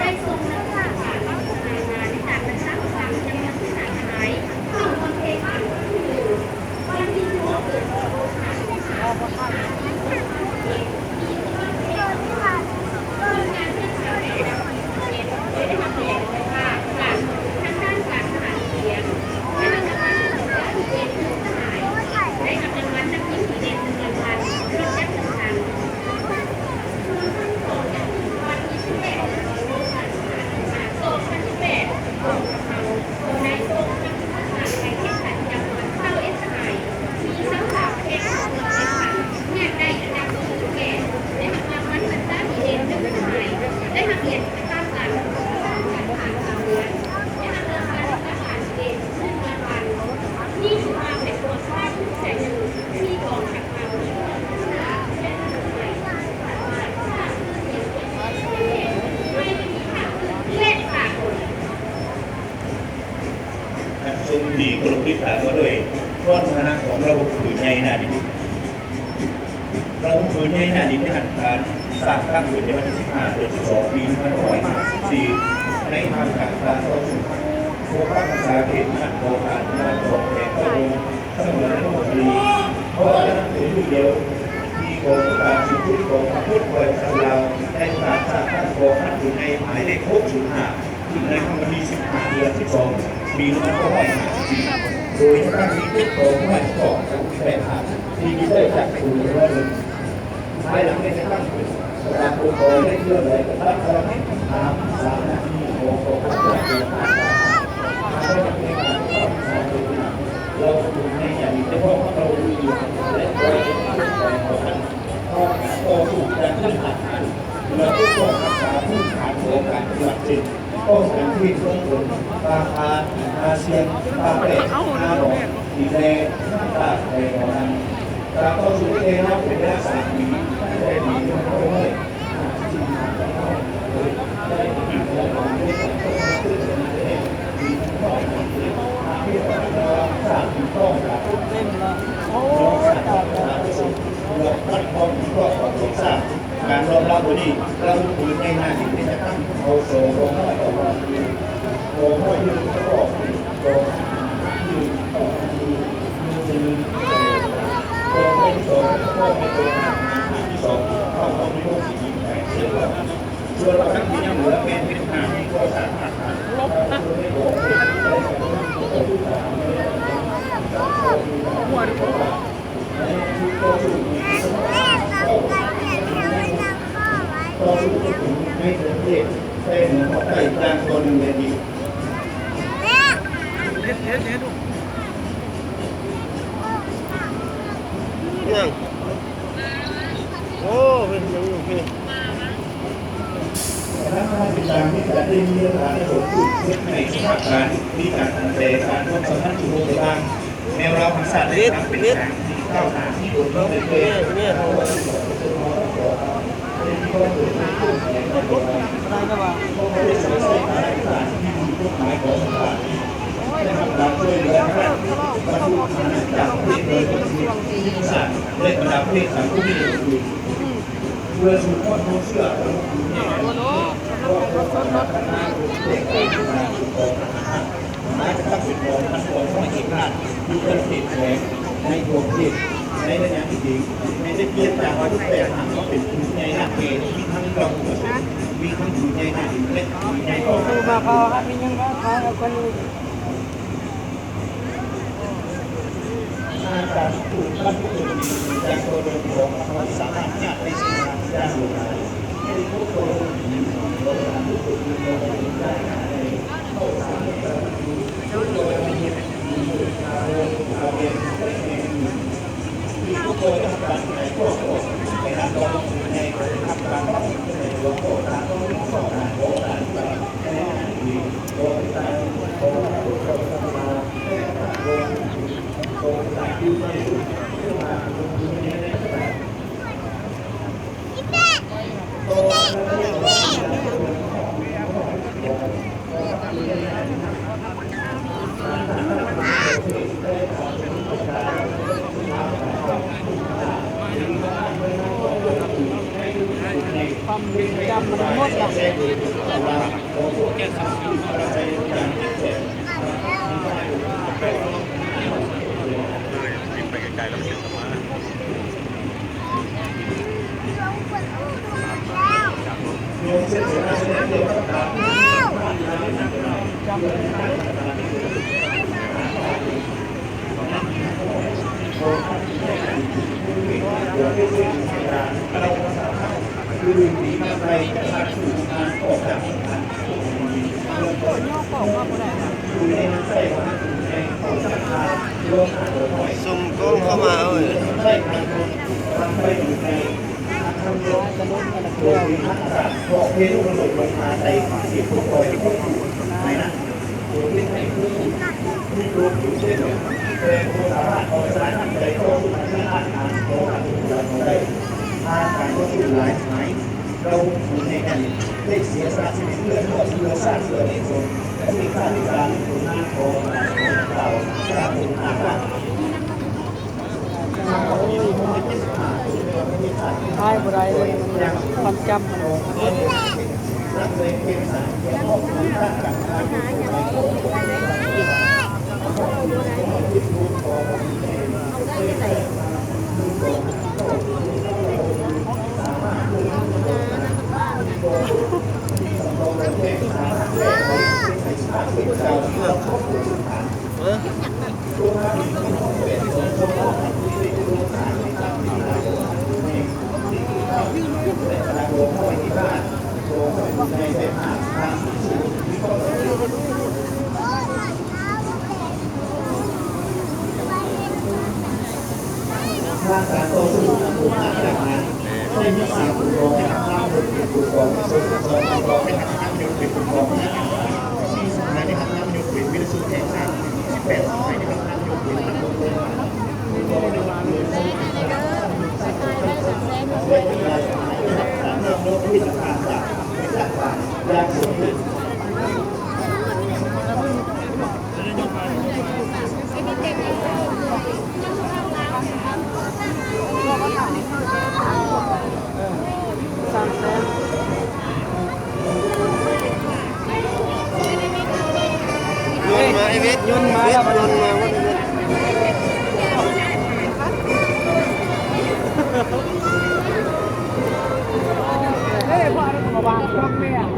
ໄດ້ສົ່ງນັກປາດຊາດສາສະໜາມາໃນການປະຊາສຳພັນຈຳນວນສິບຫ້າສາຍ ເຂົ້າຮ່ວມແຂ່ງຂັນຄັ້ງທີ່ໜຶ່ງ. ວັນທີສິບຫົກ ເດືອນສິບສອງ ອັນຊົມທີ່ເຄົາລົບທີ່ຖາມມາດ້ວຍ ພອນມະຫານະຂອງລາວຄືໃຫຍ່ໜ້າດິນ. ລາວຄືໃຫຍ່ໜ້າດິນໄດ້ຫັນການສ້າງຕັ້ງຂຶ້ນໃນວັນທີສິບຫ້າ ເດືອນສິບສອງ ປີໜຶ່ງພັນເກົ້າຮ້ອຍຫ້າສິບສີ່ ໃນທ່າມກາງການຕໍ່ສູ້ພວກພາກພາສາເຂດບ້ານເກາະກາງ ບ້ານເກາະແຂງ ເກົ້າໂມງ ສະເໝືອນອະນຸສາວະລີ ເພາະວ່ານັ້ນເປັນມື້ດຽວທີ່ກອງບັນຊາການສູງສຸດຂອງພັກເຄື່ອນໄຫວປະຊາຊົນລາວ ໄດ້ປະກາດສ້າງຕັ້ງກອງທັນຂຶ້ນໃນໝາຍເລກຫົກສິບຫ້າ ຂຶ້ນໃນວັນທີສິບຫ້າ ເດືອນສິບສອງ ປີໜຶ່ງພັນເກົ້າຮ້ອຍຫ້າສິບສີ່ ໂດຍຕັ້ງມີເຈັດກອງຮ້ອຍປະກອບກັບແປດພັກທີ່ມີໄດ້ຈັດສູນຮ້ອຍໜຶ່ງ ພາຍຫຼັງໄດ້ຈັດຕັ້ງຂຶ້ນ ປະກາດປົກຄອງ ແລະ ເຄື່ອນໄຫວກັບລັດຖະບານຕາມສາມໜ້າທີ່ຂອງກອງທັນ ເຮົາເປັນໃນການທີ່ໄດ້ພ້ອມກັບເຮົາຢູ່ ແລະ ຄອຍເຮັດການຕໍ່ສູ້ຢ່າງເຂັ້ມຂັດ ເພື່ອປົກປ້ອງຮັກສາພື້ນຖານຂອງການປະຕິບັດເຊັ່ນ ປ້ອງກັນເຂດຊົນຊົນ ປ່າຄາ ນາຊຽງ ປ່າແປກ ນາໜອງ ດິນແດງ ນ້ຳຕາດ ແລະ ໜອງນ້ຳ. ການຕໍ່ສູ້ໄດ້ຍາວເປັນເວລາສາມປີ ຕັ້ງແຕ່ປີໜຶ່ງພັນເກົ້າຮ້ອຍຫ້າສິບສີ່ ມາ ເຕັມລະ ໂອ້ ຕາຍແລ້ວ. ການລອງເລົ່າມື້ນີ້ ລາວຄືໃນໜ້າທີ່ໄດ້ຈັດຕັ້ງເອົາສອງກອງຮ້ອຍ ກອງຮ້ອຍ ກອງຮ້ອຍ ກອງຮ້ອຍ ກອງຮ້ອຍ ກອງຮ້ອຍ ກອງຮ້ອຍ ກອງຮ້ອຍ ກອງຮ້ອຍ ກອງຮ້ອຍ ກອງໂອ້ ເປັນຫຍັງຢູ່ພີ້? ຄະນະກຳມາທິການມີການໄດ້ມີເລື່ອງການໃຫ້ຜົນກະທົບໃຫ້ສະພາບການມີການຕັ້ງແຕ່ການຮ່ວມສຳພັນຊຸມຊົນໃນບ້ານ ແນວລາວທັງຊາດໄດ້ປັບເປັນການທີ່ກ້າວໜ້າທີ່ໂດດເດັ່ນເລື້ອຍໆ. ໄດ້ຮັບການຊ່ວຍເຫຼືອທາງດ້ານວັດຖຸທານຈາກປະເທດໂດຍປະເທດ ສາກ ແລະ ບັນດາປະເທດສັງຄົມນິຍົມອື່ນໆ ເພື່ອສືບທອດຄວາມເຊື່ອຂອງກຸ່ມແມ່ ອາດຈະຕັ້ງເປັນກອງພັນກອງຮ້ອຍເອກະລາດ ຢູ່ປະເທດແຂວງ ໃນທົ່ວປະເທດ ໃນໄລຍະທີ່ດີ ແມ່ນໄດ້ປ່ຽນຈາກຮູບແບບຫາກມາເປັນກຸ່ມໃຫຍ່ນາກແກ່ ມີທັງເກົ້າກຸ່ມ ມີທັງກຸ່ມໃຫຍ່ນາກດິນ ແລະ ກຸ່ມໃຫຍ່ກອງ. ຊຸມກົງເຂົ້າມາເອີຍ. ຂາຍບໍ່ໄດ້ເລີຍ ມັນຈັບ. ຍົນມາ ໄອ້ເວດ ຍົນມາແລ້ວ ເວດ ຍົນມາ ເວດ.